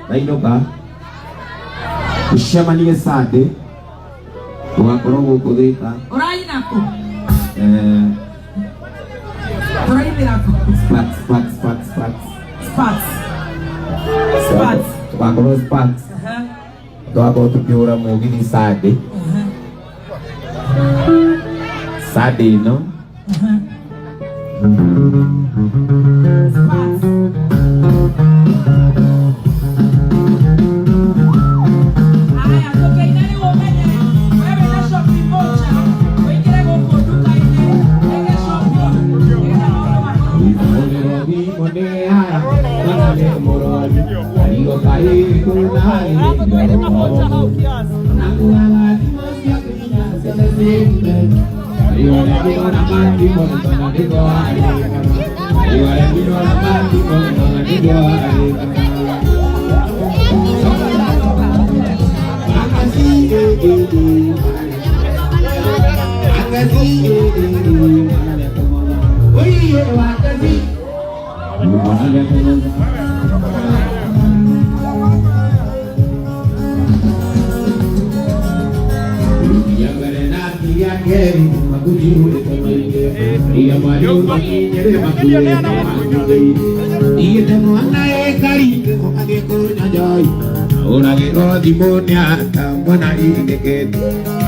Nainũka tũcemanie Sunday tũgakorwo gũkũ Thĩka. Ũraina kũ? Eh, Tũrainĩra kũ? Sparks, Sparks, Sparks, Sparks. Sparks. Sparks. Tũgakorwo Sparks. Aha. Tũgakorwo tũkĩhũra mũgithi Sunday. Aha. Sunday ĩno. Aha. Sparks. Haya, tũkĩina rĩu ũmenye we wĩna shopping voucher, ũingĩre gũkũ nduka-inĩ, wĩke shopping, nĩgetha maũndũ makorwo Ahũragĩrwo thimũ nĩ atamwana ringĩkĩte,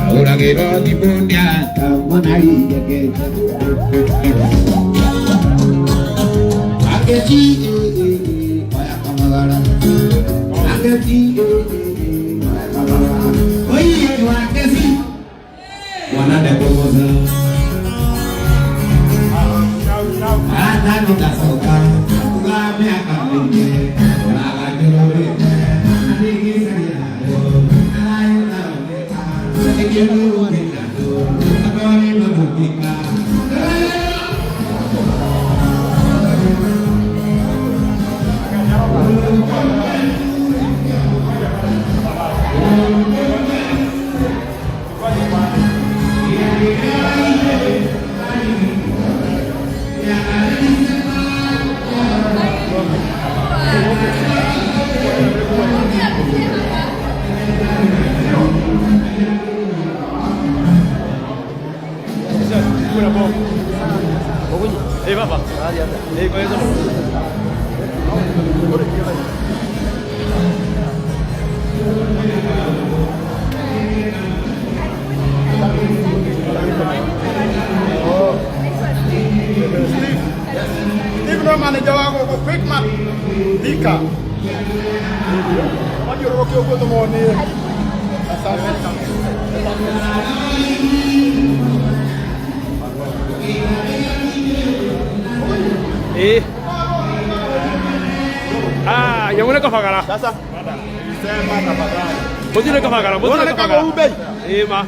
ahũragĩrwo thimũ nĩ atamwana ringĩkĩte. Aketi oya kamagara, aketi oya kamagara, oiye wakesi mwana ndekũgoca. Arata nĩndacoka thutha wa mĩaka mĩingĩ, ũraganjũrũrĩte na nĩngĩcaria thayũ, na thayũ ũtaroneka, nĩkĩo ndũgũkĩra andũ, akorwo nĩmagũkĩka. Steve no manager wa gũkũ Quickmart Thika. Mathiũrũrũke ũguo tũmonie. Asante. Ĩĩ. Ah, nyamũ nĩ kabagara. Sasa sema tafadhali. Mũthiĩ nĩ kabagara, mũthiĩ Unaona nĩ nĩ kabagara. kagũu bei. Ĩĩ ma.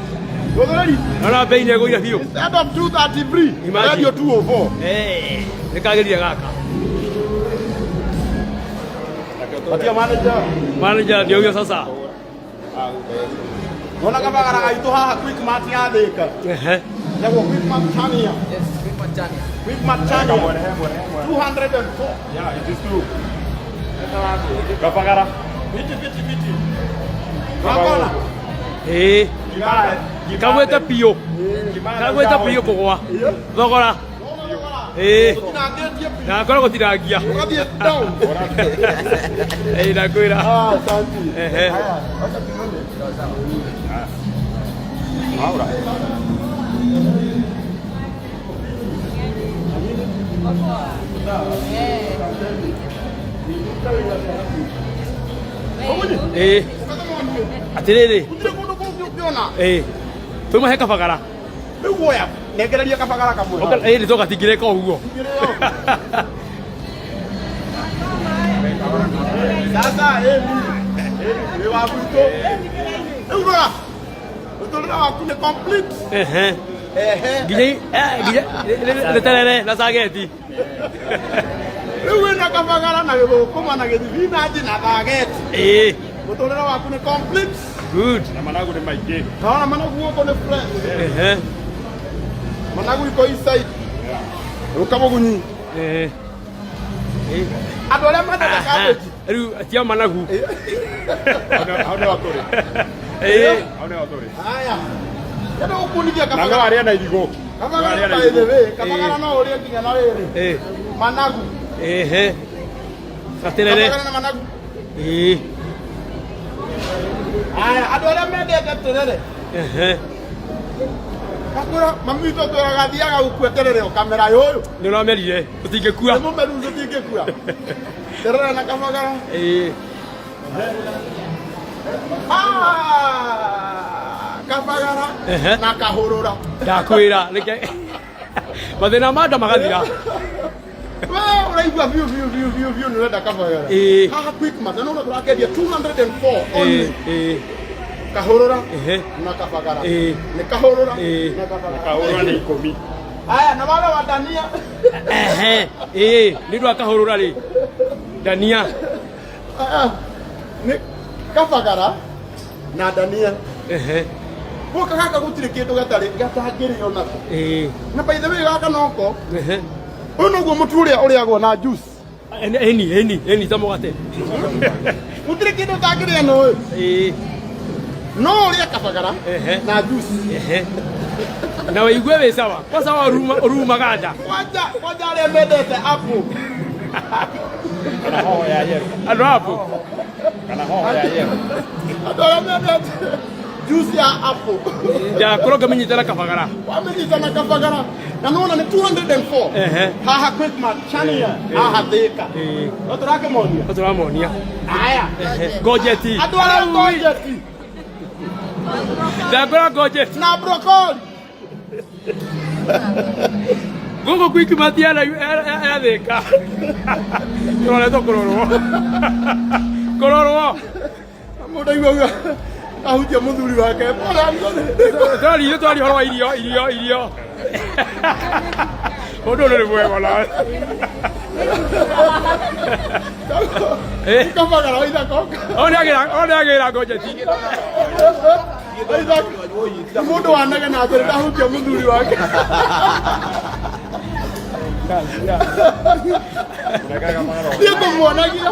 Gũthũrĩri. Nona bei nĩ ĩgũire biũ. Instead of 233, Imagine. radio 204. Eh, nĩ kagĩrire gaka. Patia manager. Manager ndio huyo sasa. Nona kabagara gaitũ haha Quickmart ya Thika. Ehe. Yagwo Quickmart Chania. Yes, Quickmart Chania. Quickmart Chania. 204. Yeah, it is true. Kabagara. Viti viti viti. Wakona. Ĩĩ. Kagwĩte biũ. Kagwĩte biũ kũgwa. Thogora. Ĩĩ. Tũtinangĩtie biũ. Na ngorwo gũtinangia. Ũgathiĩ down. Ĩĩ ndakwĩra. Ah, asante. Ehe. Haya, wacha tuone. Ĩĩ. Atĩrĩrĩ. Gũtirĩ kũndũ kũngĩ ũngĩona. Ĩĩ. Tũma he kabagara. Rĩu woya nengereria kabagara kamwe. Ĩ nĩ tũgatingĩrĩka ũguo. Sasa ĩni wĩ wa gwitũ. Rĩu rora mũtũrĩre waku nĩ complete. Ehe. Ehe. Nginya nginya nĩ terere na cageti. Rĩu wĩna kabagara na gĩthũkũma na gĩthibinanji na thageti. Ĩ. Mũtũrĩre waku nĩ complete. Good. Na managu nĩ maingĩ. Naona managu gũkũ nĩ fresh. Ehe. Managu iko east side. Rũka mũgunyi. Ehe. Ĩ. Andũ arĩa mendete cabbage. Rĩu tia managu. Hau nĩho tũrĩ. Ĩ. Hau nĩho tũrĩ. Haya. Kendo gũkunithia Na no kabagara. arĩe na irigũ. No Kabagara arĩe na by the irigũ. way, kabagara no ũrĩe nginya na rĩrĩ. Ĩ. Managu. Ehe. Gaterere. Kabagara na managu. Ĩ. Haya, andũ arĩa mendete terere. Ehe. Kakũra mami witũ twĩraga thiaga gũkua terere ũkamera yũyũ. Nĩ ũramerire. Tũtingĩkua. Nĩ mũmeru tũtingĩkua. Terere na kabagara. Ĩ. Ah, kabagara Ehe. na kahũrũra. Ndakwĩra reke mathĩna ma nda magathira. We ũraigua biũ biũ biũ biũ biũ nĩ ũrenda kabagara. Ĩ. Haha Quickmart na nĩ tũrakendia 204 Ĩ. only. Ĩ. Kahũrũra Ehe. na kabagara. Ĩ. Nĩ kahũrũra Ĩ. na kabagara. Kahũra nĩ ikũmi. Haya, na wale wa dania. Ehe. Ĩ. Nĩ ũndũ wa kahũrũra rĩ. Dania. Ah, nĩ kabagara na dania. Ehe. Gũka gaka gũtirĩ kĩndũ gatarĩ gatangĩrĩo nako. Ĩ. Na by the way gaka noko, Ehe. ũyũ noguo mũtu ũrĩa ũrĩagwo na juice. Ĩni ĩni ĩni ta mũgate. Gũtirĩ kĩndũ ũtangĩrĩa na ũyũ. Ĩ. No ũrĩe kabagara Ehe. na juice. Ehe. Na wĩigue wĩ sawa. Kwa sawa ũrumaga nda. Kwanja kwanja arĩa mendete apple. Kana hoho ya yellow. Andũ hapo. Kana hoho ya yellow. Andũ arĩa mendete juice ya apple. Ndakorwo ngĩmĩnyita na kabagara. Wamĩnyita na kabagara. Na nĩwona nĩ 204. Ehe. Haha Quickmart Chania. Haha Thika. Ĩ. No tũrakĩmonia. No tũramonia. Haya. Ehe. Ngojeti. Andũ arĩa ngojeti Ndakora ngojeti. na broccoli. Gũkũ Quickmart ya Thika. Tũroretwo kũrorwo. Kũrorwo. Mũndũ aigua ahunjia mũthuri wake. Twaria twaria ũhoro wa irio irio irio. Ũndũ ũyũ nĩ mwega nawe. Ĩ. Kabagara waithakoka. O nĩ agĩra ngojeti. Mũndũ wanegena atĩrĩ ndahunjia mũthuri wake. Niĩ ngũmuonagia.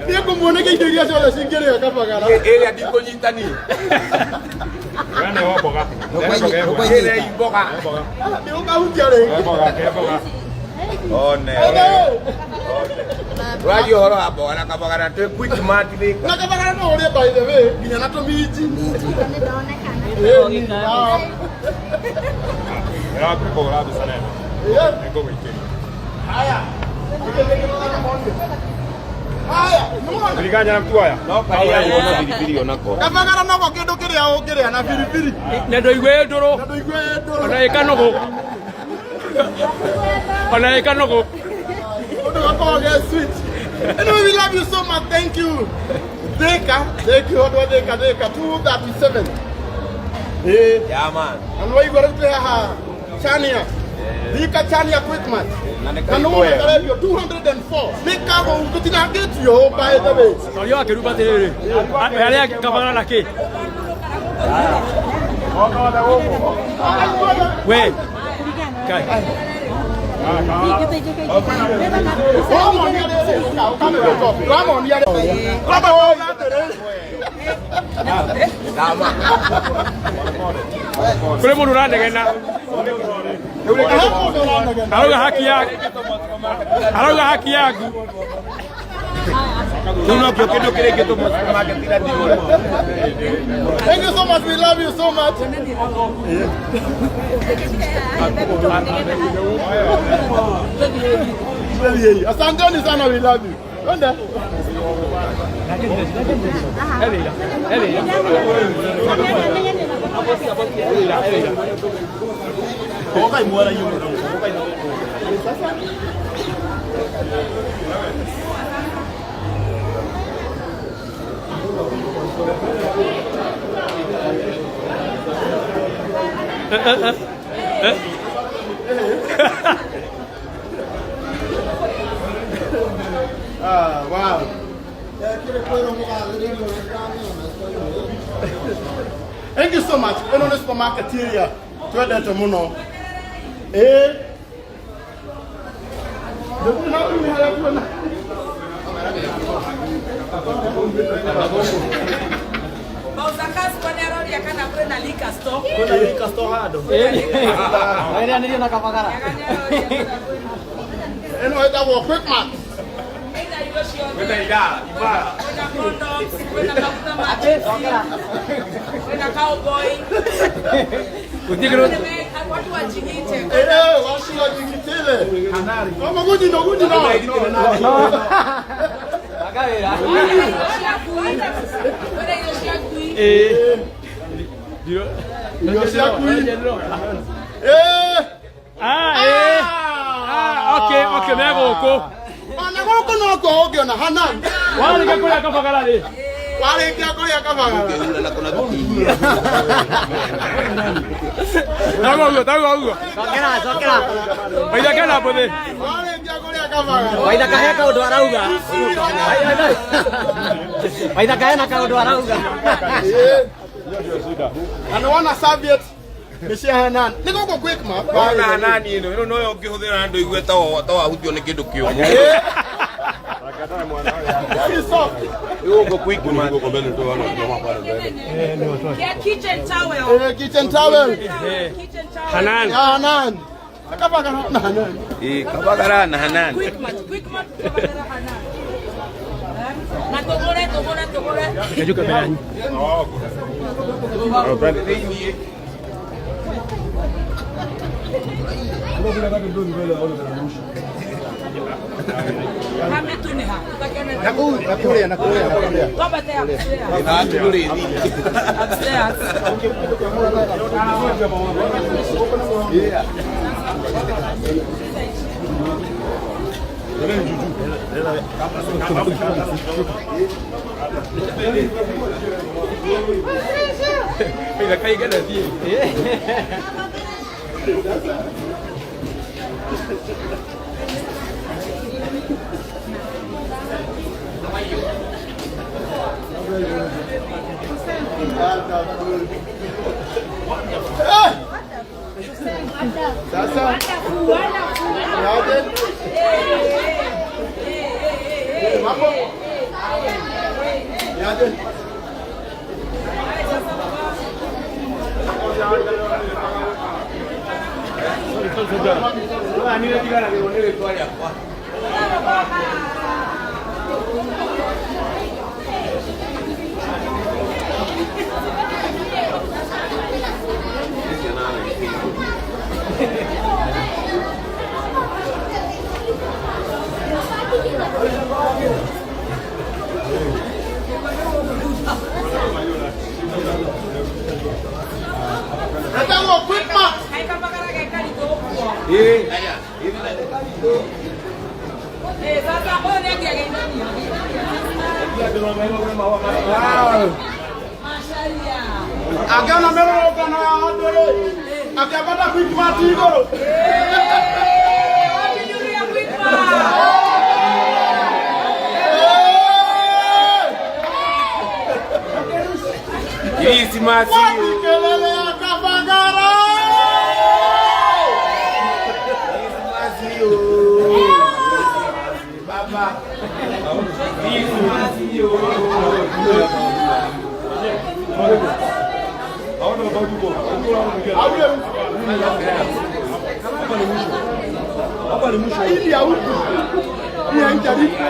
Niĩ ngũmuonagia indo iria ciothe cingĩrĩo kabagara. Ĩrĩa ndikũnyita niĩ. We nĩho mboga. He mboga ĩmwe. Ĩrĩa imboga. Ndĩũkahunjia rĩngĩ. He mboga, he mboga. One. Tũraria ũhoro wa mboga na kabagara twĩ Quickmart Thika. Na kabagara no ũrĩe by the way nginya na tũminji. Ĩni, ah, Wĩra waku nĩ kũhũra mbica nene. ĩ. Nĩngũgũikĩria. Haya. Haya, nĩwona? Biriganya na mtuaya. No karĩa na biribiri onako. Kabagara noko kĩndũ kĩrĩa ũngĩrĩa na biribiri. Na ndũigue ndũrũ. Na ndũigue ndũrũ. Ona ĩkanũgũ. Ona ĩkanũgũ. Ũndũ gakoragwo ge sweet. Anyway, we love you so much. Thank you. Thika, thank you andũ a Thika, Thika 237. Eh, Yeah man. na nĩwaigua rĩu twĩ haha Chania. Thika Chania Quickmart. Na nĩ Na karibũ nĩwona wega. karendio 204. Nĩ kagũ gũtinangĩtio by the way. Twaria wakĩruba atĩrĩrĩ. Arĩa kabagara na kĩ? We. Kai. Ũramonia rĩrĩ, ũkamĩhe coffee. Ũramonia rĩrĩ. Kwamba woiga atĩrĩrĩ. Tama. Kũrĩ mũndũ ũranegena. He mũndũ ũranegena. Arauga haki yaku. Arauga haki yaku. Kĩu nokĩo kĩndũ kĩrĩa ingĩtũma supermarket ira ndigũre. Thank you so much. We love you so much. Asanteni sana, we love you. Twende. He wĩra. He wĩra. He wĩra. He wĩra. Ah, wow. Thank you so much. Ĩno nĩ supermarket ĩrĩa twendete mũno. Ĩĩ. Ndũkũ na nĩ harĩa tuona. Mauza kazi kwa nĩ aroria kana kwĩna liquor store. Wĩrĩanĩrio na Kabagara. Ĩno ĩtagwo Quickmart. Ĩna indo ciothe. Kwĩna condoms, kwĩna maguta ma Atĩ, cokera. kwĩna cowboy. Gũtirĩ Watu wajigite. Eh, wacio jigitĩre. Kama guji no guji no. Anga wĩra. Kwĩna irio cia ngui. Kwĩna irio cia ngui. Ĩĩ. Irio cia ngui. Eh. Ah, ĩĩ. Ah, okay, okay, me gũkũ. Ona gũkũ no kuo ũngĩona Hanan. Warĩkia kũrĩa Kabagara rĩ. Warĩkia kũrĩa Kabagara. Tauga ũguo, tauga ũguo. Cokera, cokera. Maitha kena mbũthĩ. Warĩkia kũrĩa Kabagara. Waitha kahe kaũndũ arauga. Waitha kahe na kaũndũ arauga. Na nĩ wona serviette nĩ cia Hanan. Nĩ gũkũ Quickmart. Ona Hanani ĩno ĩno noyo ũngĩhũthĩra na ndũigue ta wahutio nĩ kĩndũ kĩũmũ. Very soft. Gũkũ Quickmart. Kia kitchen towel. Eh, kitchen towel. Kitchen towel. Hanan. Ya Hanan. Kabagara na Hanan. Ĩĩ, Kabagara na Hanani. Quickmart, Quickmart Kabagara Hanan. Na tũgũre, tũgũre, tũgũre. Njuka mbere yanyu. Thĩiniĩ. Hame tu nĩ ha? Tũtakĩone. Na kũrĩa na kũrĩa na kũrĩa. Twambate upstairs. Upstairs. Maitha kaigana thiĩ. Eh! Sasa. Niaje? Mambo? Niaje? Etagwo Quickmart. Kaĩ Kabagara ge karitũ ũguo? Eh, sasa ũyũ nĩ angĩageithania. Macharia. Akiona mĩrũrũngano ya andũ rĩ, akĩambata Quickmart igũrũ. Eh, wapi nduru ya Quickmart? Krismasi. Wapi kelele ya Kabagara? Krismasi yo. Baba. Krismasi yo. Hii ya huku. Hii haijalipa.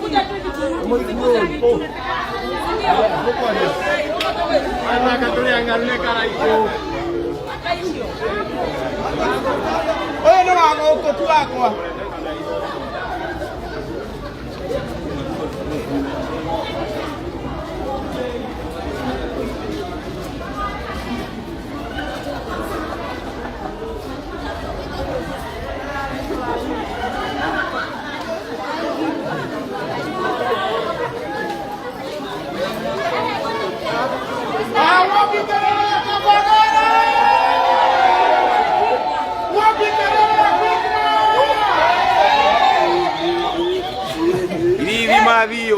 Kuja tu hivi turudi, usikuja vitu. Sindio? Ũyũ nĩ wa Gũkũ ti wakwa. Wapi kelele ya Kabagara? Wapi kelele ya Kirithi mathi o,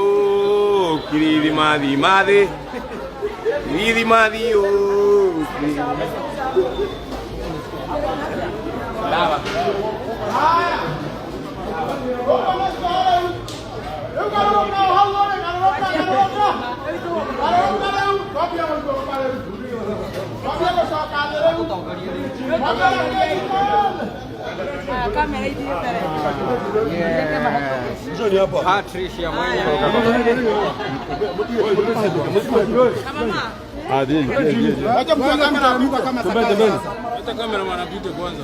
kirithi mathi mathi. Kirithi mathi o. Haya. Gũkũ nĩ rĩu. Rĩu garũrũka hau ũrĩ, garũrũka, garũrũka. Garũrũka rĩu, kwambia gũikũrũka rĩu. Kwambia gũcoka thĩ rĩu. Kwambia gũkĩrĩka. Kamera ithiĩ mbere. Patricia mwenye. Kama Wacha mtu wa kamera apite kama Sakaja sasa. Hata kamera wanapita kwanza.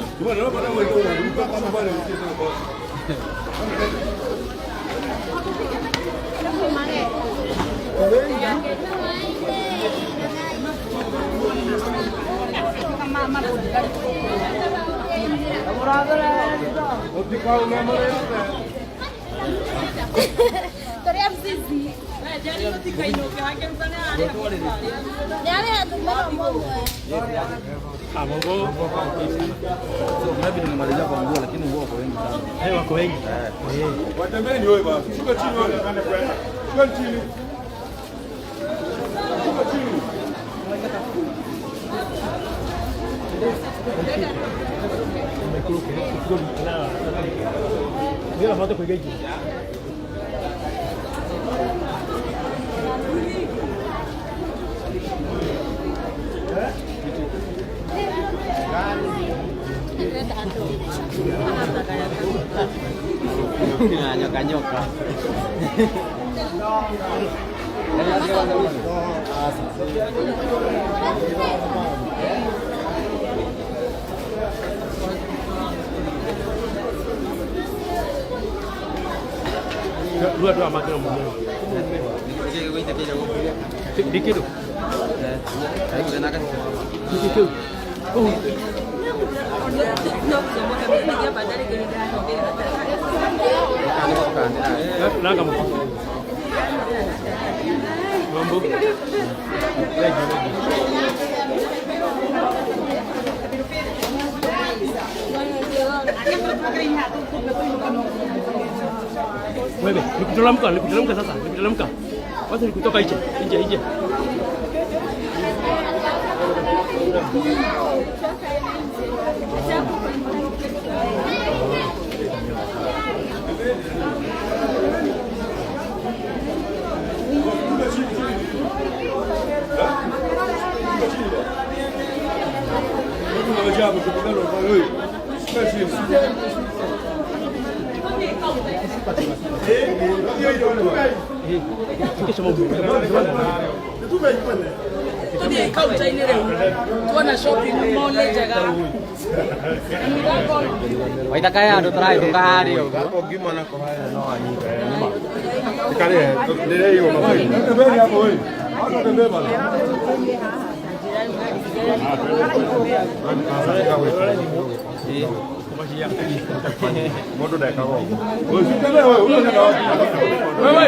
Toria mzizi. Yale Wako wengi. Watembeni wewe basi. Shuka chini wewe. Shuka chini. Shuka chini. Nyoka nyoka. Dua dua makin mwenyewe. Dikit tu. Dikit. Oh. Nanga mo. Mambo. Wewe, nikutelemka, nikutelemka sasa, nikutelemka. Wacha nikutoka nje, nje, nje. Tuthiĩ kaunta-inĩ rĩu tuona shopping mall nĩ njega. Waithaka ya andũ tũrahĩtũka harĩa ũguo. Wewe.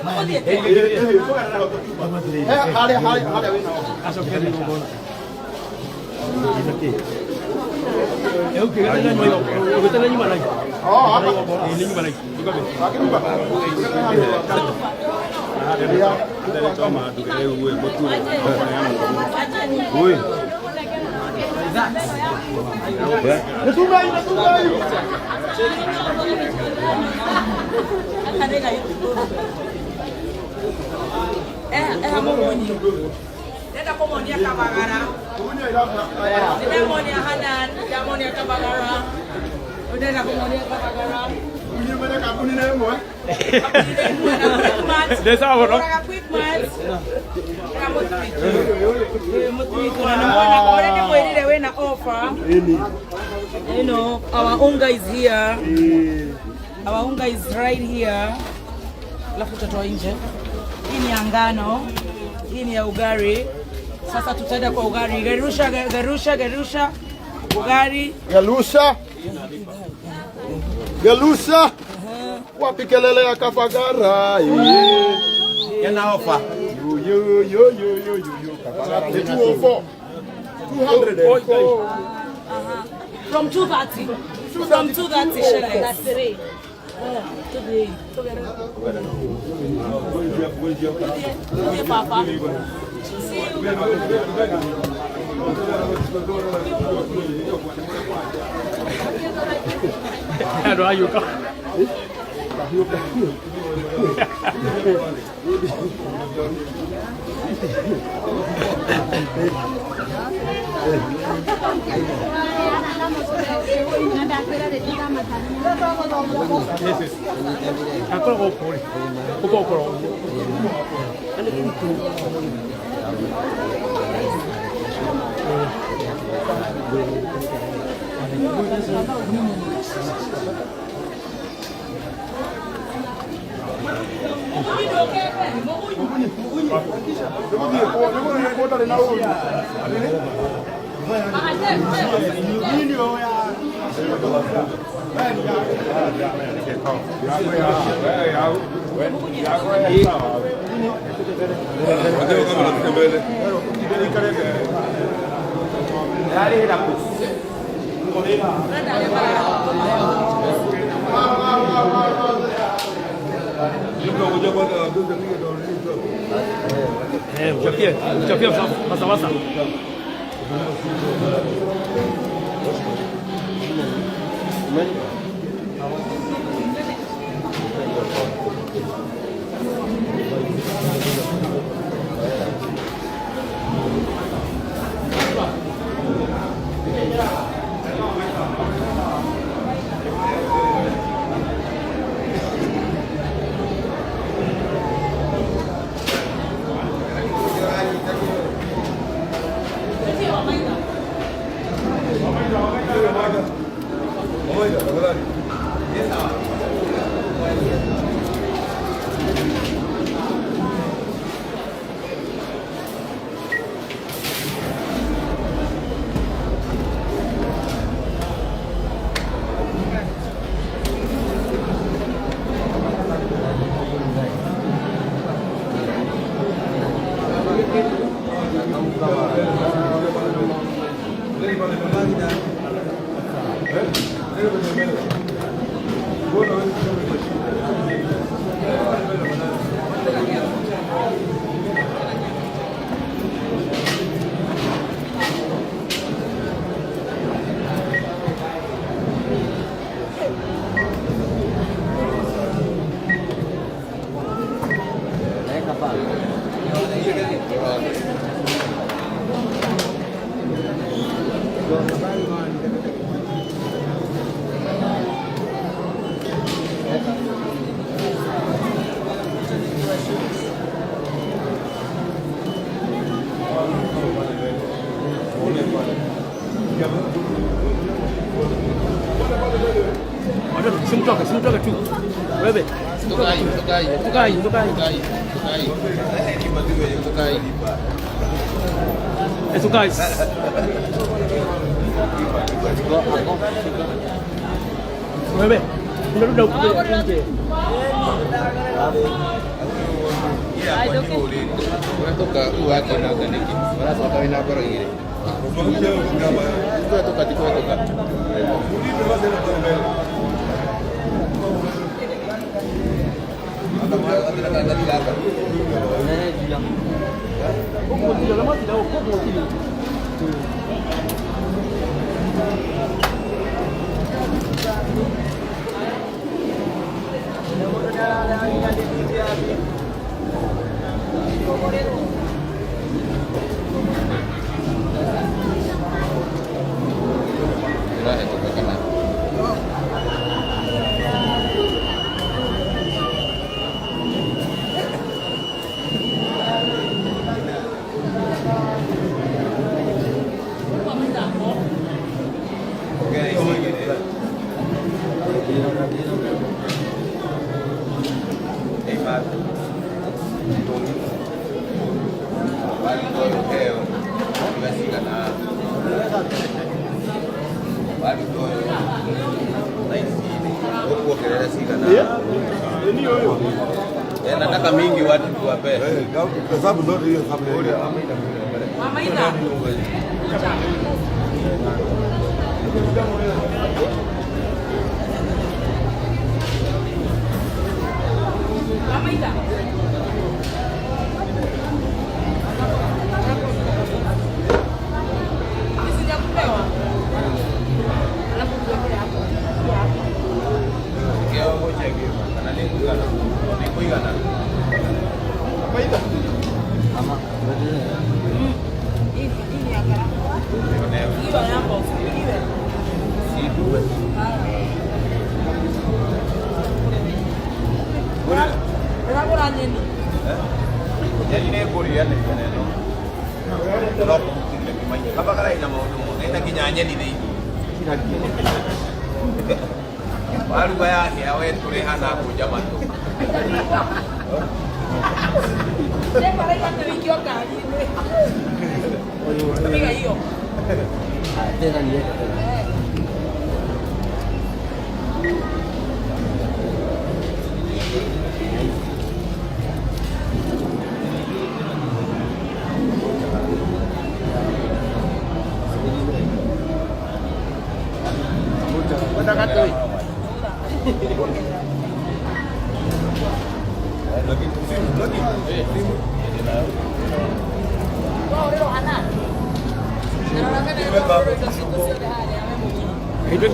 Harĩa harĩa harĩa wĩna. Nenda kũmonia Kabagara. Ndĩramonia Hanan, ndĩramonia Kabagara. Ndĩrenda kũmonia Kabagara. Quickmart. Already mwĩrire wĩna offer. You know, our unga is here. Our unga is right here. Alafu tutatoa nje. Hii ni ya ngano. Hii ni ya ugari. Sasa tutaenda kwa ugari. Gerusha, gerusha, gerusha. Ugari. Galusha. Galusha. Wapi kelele ya Kabagara? Yana offer. Yo yo yo yo yo yo. Kabagara. 204. 204. From 230. From 230 shillings. That's three. Papa. See you. Andũ ayũka. Akoragwo kũ rĩ? Ũkoragwo ũguo. Chapia, chapia basa basa. Simtoke, simtoke tu. Wewe. Tukai, tukai, tukai, tukai. Tukai. Wewe. Unarudi huko nje. Ũratoka ũũ wakonanga nĩkĩ? Ũracoka wĩna ngoro igĩrĩ. Kũhetũka ti kũhetũka. Ũrahĩtũka kana? Nataka mingi watu tuwape. Hesabu zote hiyo hesabu. Mama Ida. Mama Ida. Sijakupewa. Alafu tuweke hapo. Hiyo hapo, usipigiwe. Ndĩragũra nyeni. Kabagara ina maũndũ mothe ina nginya nyeni thĩinĩ. Waruga yahĩa we tũrĩ hana kũnja matũ. Ndĩkora wikio ngari-inĩ. Piga hiyo. Tena niweke tena.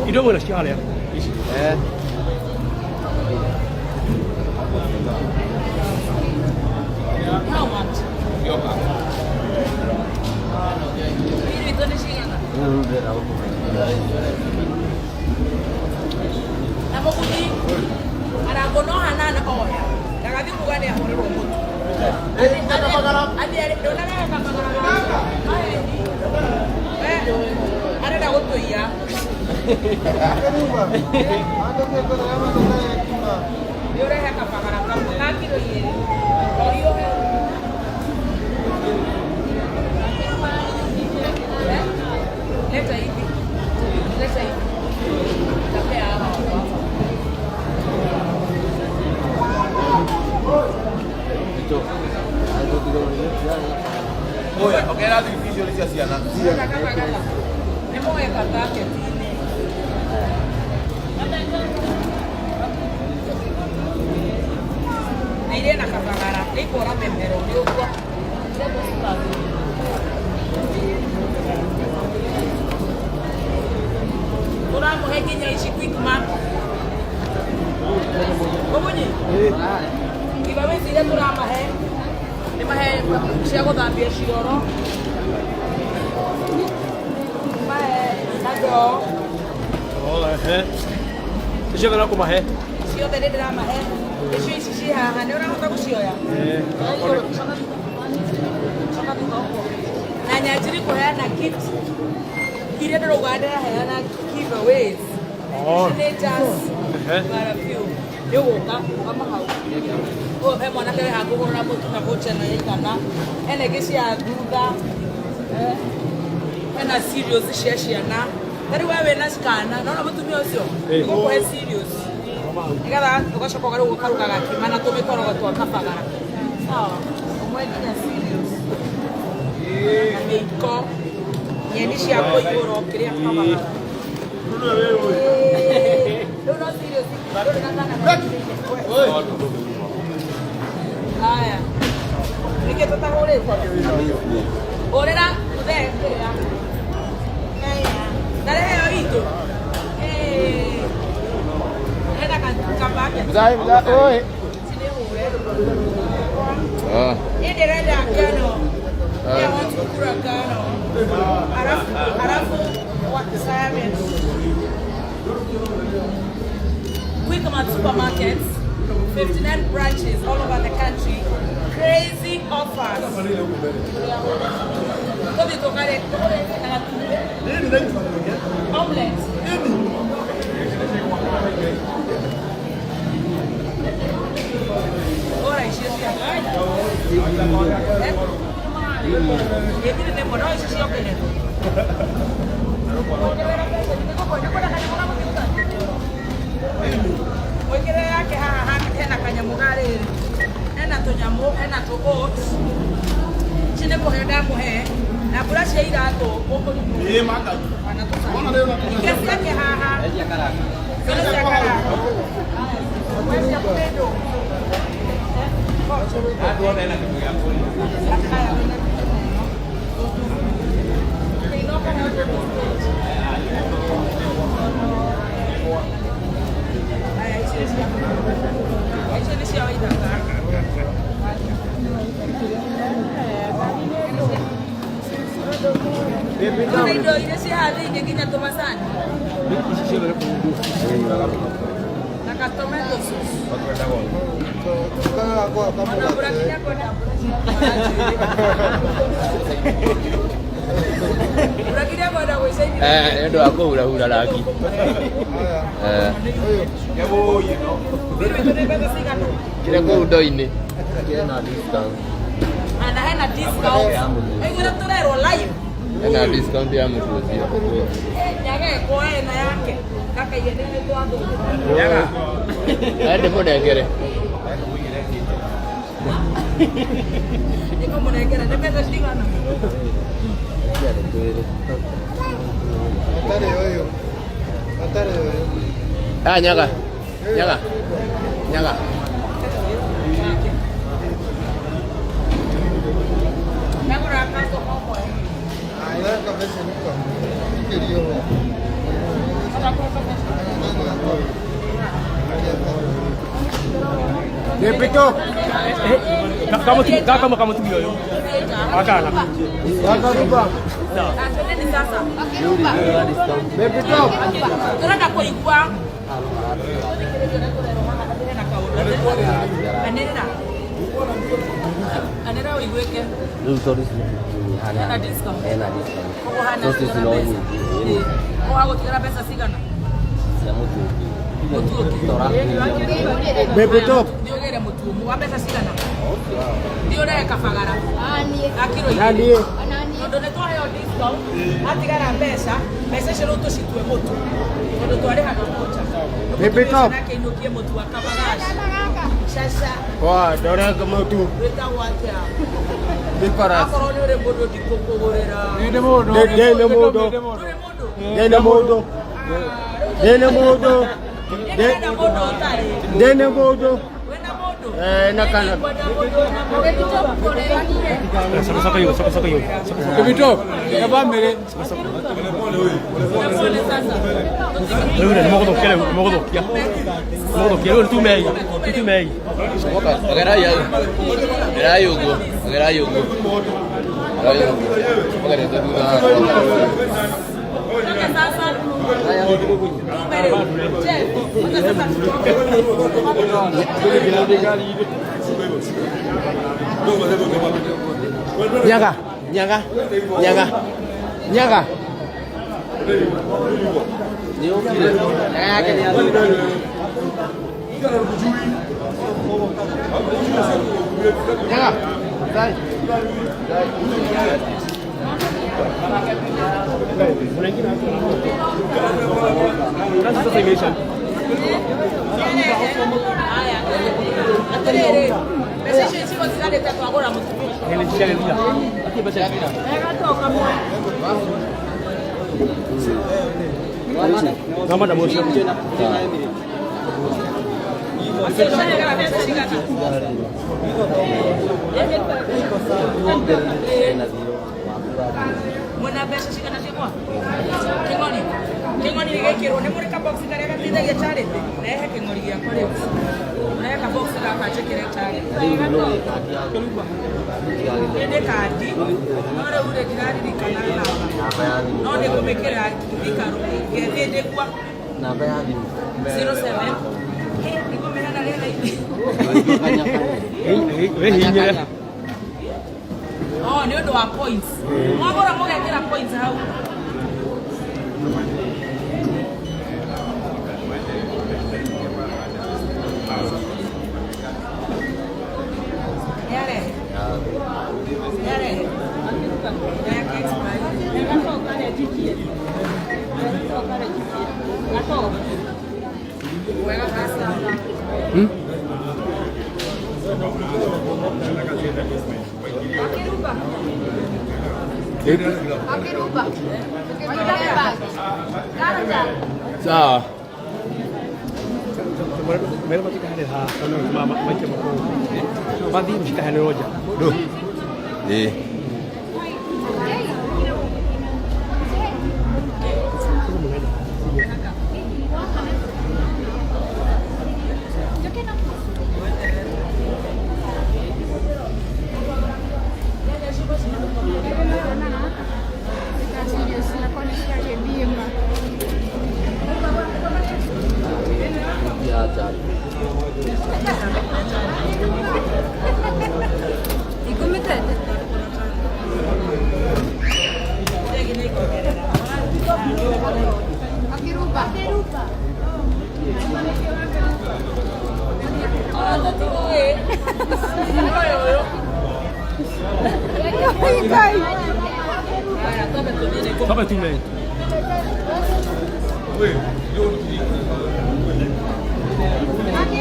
Kidogo nasikia hali hapa. Eh. How much? Hili ni cigana? Na mũguni arango no hanana oya ndagathi kuga nĩ ahũrĩrwo mũtu. Arenda gũtũiya. Nĩ ũrehe kabagara kamwe ga kiro igĩrĩ. Rori ũhe. Leta hivi. Leta hivi. Tapea hawa watu hapa. Oya, ongera thimũ icio nĩ cia ciana. Nĩ mũgeka bucket-inĩ. Na iria na kabagara, nĩ ikũra memero nĩ ũguo. Tũramũhe nginya ici Quickmart. Mũmunyi? Giveaways iria tũramahe nĩ mahe cia gũthambia cioro, mahe na ndoo. Oh, eh. Ciothe no kũmahe. Ciothe nĩ ndĩramahe. Icio ici ci haha nĩ ũrahota gũcioya? Eh. Na nyanjiri kũheana kit iria ndĩrauga ndĩraheana giveaways. Oh. Ici nĩ just Eh. but a few. Nĩ ũgũka ũgama hau. Ũyũ he mwanake wĩ haha ngũgũrĩra mũtu na voucher ĩno yaigana. Hena ingĩ cia thutha. Eh. Hena cereals cia ciana. Ta rĩu we wĩna kana, nona mũtumia ũcio? Eh. Ngũkũhe cereals. Nĩgetha ũgacoka ũkarĩu ũkaruga gakima na tũmĩkorogo twa kabagara. Sawa. Ũmwe nginya cereals. Na mĩiko. Nyeni cia kũihũra ũkĩrĩa kabagara. Rĩu no cereals ndũrĩ na kana. Haya. Nĩkĩ tũtahũrĩte? Hũrĩra mũthee kĩrĩa. Ndarehe yo itũ. Hena kabake. Mzai, mzai, oi. Ah. Niĩ ndĩrenda ngano. I want kukula ngano. Halafu wa Simon. Quickmart supermarkets, 59 branches all over the country. Crazy offers. Tũthiĩ tũkare na gatumbĩ. Omelette. Ora icio cia Ĩthire nĩ mũno ici ciongererwo. Ongerera mbeca nĩngũkwenda kwenda kanyamũ ga gũthimũka. Mwĩkĩre yake haha hena kanyamũ ga rĩrĩ. Hena tũnyamũ, hena tũ oats. Ici nĩ kũhe ndamũhe. Na mbura cia iratũ ũkũrigwo. Kana tũcai. Ikia ciake haha. Iria cia karanga. We cia kũrĩndwo. Icio nĩ cia Waithaka. Kuna indo iria ciĩ haha thĩinĩ nginya tũmacani na ka tomato sauce. Ona mbura nginya kwenda mbura nginya kwenda gwĩcainĩra. Eh, nĩ ũndũ wa kũhurahura rangi. Eh. Biru itũ nĩ mbeca cigana? Kĩrĩa kũu ndoo-inĩ. Kĩna discount. Na hena discount. Aigua tũrerwo live. Hena discount ya mũtu ũcio. Nyagekwo ena yake. Gakaige nĩ twathũka. Na ndĩmũnengere. Nĩngũmũnengera nĩ mbeca cigana? Ah, nyaga. Nyaga. Nyaga. Ndagũra customer ũmwe. Kama tu yoyo. Akana. Twendeni sasa. Tũrenda kũigua. Anĩrĩra. Anĩrĩra ũiguĩke. Rĩu tondũ Hena discount. Hena discount. Koguo hana Sausage gũtigara no mbeca. nyingĩ. Ĩĩ. Koguo hagũtigara mbeca cigana? Cia mũtu ũngĩ. Mũtu ũngĩ. Tora. Baby top. Thiĩ ũgĩre mũtu ũmwe wa mbeca cigana? Thiĩ ũrehe kabagara. Ga kiro igĩrĩ. Tondũ nĩ twaheo discount, atigara mbeca, mbeca icio rĩu tũcitue mũtu. Tondũ twarĩhaga mũcha. Baby top. Nake ainũkie mũtu wa kabagaci. Caca. Poa, ndoreka mũtu. Wĩtagwo atĩa? Nicholas. Akorwo nĩ ũrĩ mũndũ ndikũkũgũrĩra. Ndĩ mũndũ. Ndĩ mũndũ. Ndũrĩ mũndũ? Ndĩ mũndũ. Ndĩ mũndũ. Ndĩrenda mũndũ ũtarĩ. Ndĩ mũndũ. Wĩna mũndũ? Eh, na kana. Nĩngwenda mũndũ wĩna mũndũ. Soko soko hiyo, soko soko hiyo. Soko soko. Baby top. Ya family. Pole sasa. Rĩu nĩ mũgũthũkia rĩu, nĩ mũgũthũkia. Mũgũthũkia rĩu tumei, tumei. Ogerai hau. Gerai ũguo. Gerai ũguo. Gerai ũguo. Ũgerete thutha. Toka sasa. Tume rĩu. Jeff, toka sasa tutoke. Nyaga. Nyaga. Nyaga. Nyaga. Nĩ ũkire. Nyaga yake nĩ athũkire. Nyaga. Zai. Sasa sasa imeisha. Haya. Atĩrĩrĩ, Mbeca icio cigo cigarĩte twagũra mũtumia ũcio. Mbeca cigana? Mwena mbeca cigana ciakwa? Kĩng'ori. Kĩng'ori gĩgĩkĩrwo nĩ mũrĩ kabox karĩa gateithagia charity. Rehe kĩng'ori gĩakwa rĩu. Rehe kabox gaka njĩkĩre charity. Ndĩ kandi no rĩu rĩ ndiraririkana namba. No nĩ ngũmĩkĩra thikaru ngĩthiĩ ndĩkua. Namba ya thimũ. 07. Hĩ, nĩngũmĩheana rĩera-inĩ. Wehinyĩre. Oh, nĩ ũndũ wa points. Mwagũra mũgekĩra points hau. Nĩarehe. Nĩarehe. Yake expire. Wega kabisa. Akiruba. Sawa. Eh. Akiruba. Akiruba. Toba tume.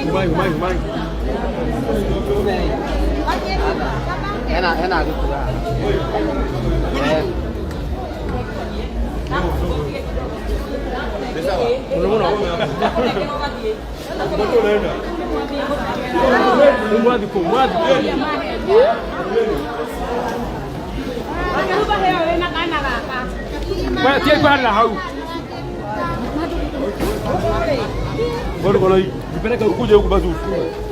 Umai, umai, umai. Hena hena gĩkura. Mwathiko, mwathiko. Wewe tie kwa na hau. Bado kwa Jipeleke ukuje huku basi ufunge.